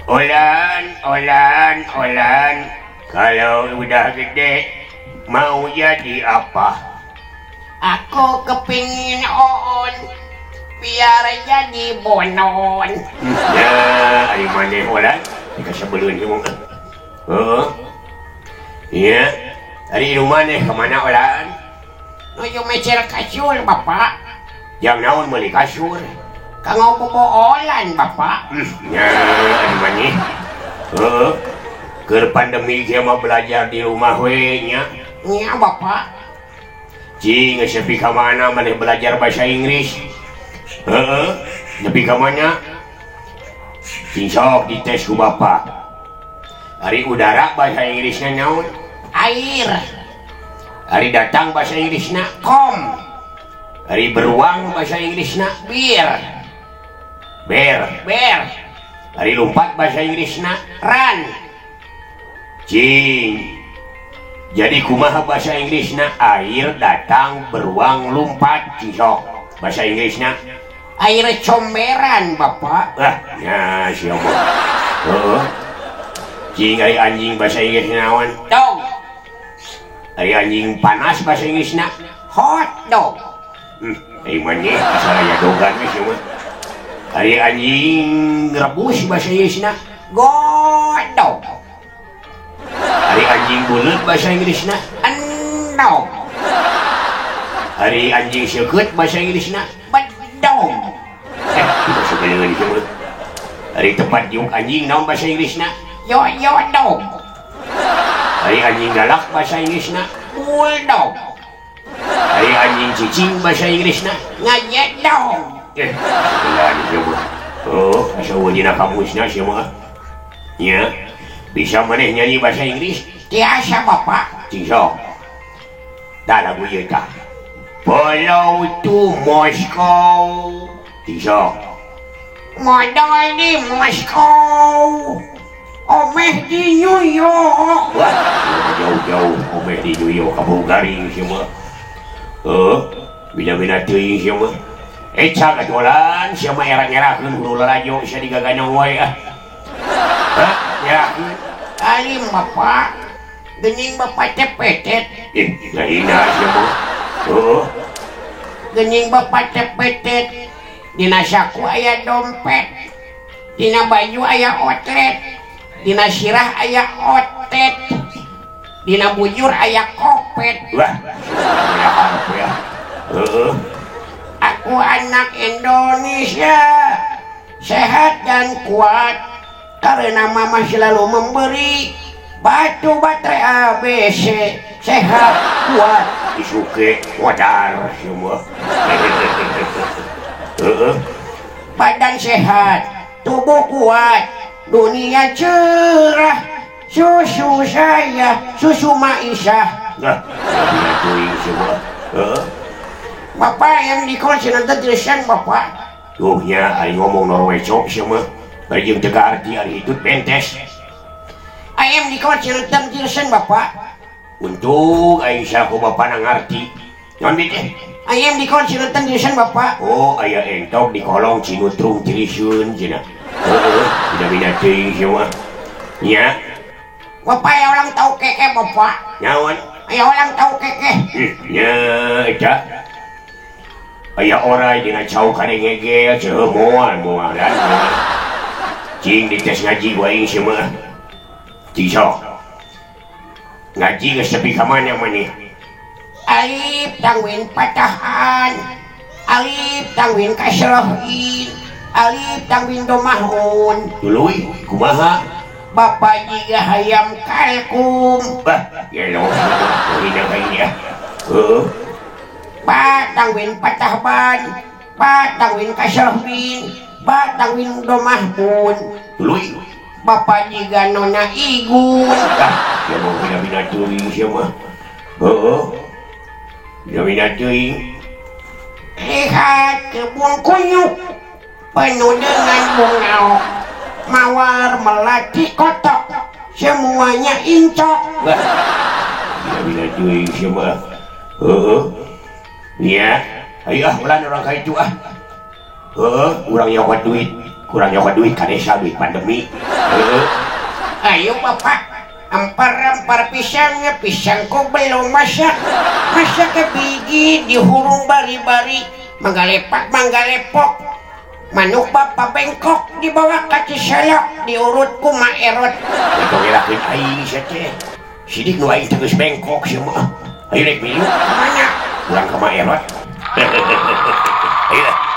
Olan, olan, olan. Kalau udah gede mau jadi apa? Aku kepingin oon biar jadi bonon. Ya, ari maneh olan? Dikasebeleun ieu mah. Heeh. Iya, ari rumah maneh ka mana olan? Nuju mecer kasur, Bapak. Jang naon meuli kasur? Kanggo bobolan, Bapak. Ya, ari maneh. Heeh. Keur pandemi kieu mah belajar di rumah we nya. Nya, Bapak. Cing geus nepi ka mana maneh belajar bahasa Inggris? Heeh, nepi ka mana? Cing sok dites ku Bapak. Ari udara bahasa Inggrisna naon? Air. Ari datang bahasa Inggrisna kom. Ari beruang bahasa Inggrisna bir. Ber. Ber. Ari lompat bahasa Inggrisna run. Cing. Jadi kumaha bahasa Inggrisna? Air datang, beruang lompat, cing sok. Bahasa Inggrisna air comberan, Bapak. Ah, ya siapa? Heeh. Cing ari anjing bahasa Inggrisna naon? Dog. Ari anjing panas bahasa Inggrisna hot dog. Ari maneh asal aya dogan we sia mah. Ari anjing rebus bahasa Inggrisna godog. Ari anjing buleut bahasa Inggrisna endog. Ari anjing seukeut bahasa Inggrisna bedog. Bahasa Inggris mah. Ari tempat diuk anjing naon bahasa Inggrisna? Yo yo dog. Ari anjing galak bahasa Inggrisna bulldog. Ari anjing cicing bahasa Inggrisna ngajedog. Oh, asa eueuh dina kamusna sia mah. Nya, bisa maneh nyanyi bahasa Inggris? Tiasa, Bapak. Cing sok. Tah lagu ieu tah. Follow to Moscow. Cing sok. Modal di Moskow. Omeh di New York. Wah, jauh-jauh omeh di New York kabur garing sia mah. Heuh, bina-bina teuing sia mah. Eca katolan sia mah era-erakeun kudu lalajo sia digaganyong wae ah. Hah, nyerakeun. Alim Bapak. Geuning Bapak teh petet. Ih, ngahina sia mah. Heuh. Geuning Bapak teh petet. Dina saku aya dompet. Dina baju aya otlet. Dina sirah aya otet. Dina bujur aya kopet. Wah, ya. Heeh. Aku anak Indonesia, sehat dan kuat karena mama selalu memberi batu baterai ABC, sehat kuat. Isuke modar semua. Heeh. Badan sehat, tubuh kuat, dunia cerah, susu saya, susu Maisah. Nah, semua. Heeh. Bapak yang di konsen tulisan Bapak. Tuh nya ari ngomong Norweco sia mah. Bari jeung teu kaarti ari hitut bentes. Ayam di konsen tulisan Bapak. Untung aing saku bapak na ngarti. Naon teh? Ayam di konsen tulisan Bapak. Oh, aya entok di kolong cinutrung tirisun cenah. Heeh, bina-bina teuing sia mah. Nya. Bapak aya ulang tahu keke Bapak. Naon? Aya ulang tahu keke. Nya eta. Aya orai dina cau kadengegel ceuh moal moal dan moal. Cing dites ngaji ku aing sia mah. Cing sok. Ngaji geus tepi ka mana maneh? Alif tangwin patahan, alif tangwin kasrohin, alif tangwin domahun. Tuluy kumaha? Bapak jiga hayam kalkum. Bah, gelo. Hina ka ini ah. Heuh. Ba tangwin patah ban, ba tangwin kasrohin, ba tangwin domahun. Tuluy Bapak jiga nona igun. Ah, sia mah bina-bina teuing sia mah. Heuh. Bina-bina teuing. Lihat kebun kunyuk penuh dengan bunga mawar melati kotok, semuanya incok. Wah, bina-bina teuing sia mah. Heeh. Nya, ayo ah ulah urang ka ditu ah. Heeh, urang nyokot duit, kurang nyokot duit ka desa duit pandemi. Heeh. Ayo Bapak, ampar-ampar pisang, pisangku belum masak. Masak ke biji dihurung bari-bari, manggalepak manggalepok. Manuk bapak bengkok dibawa ka Cisolok, diurut ku Ma Erot. Itu ngelakuin aing sia teh. Sidik nu aing teh geus bengkok sia mah. Ayo rek milu. Mana? Urang ka Ma Erot. Ayo lah.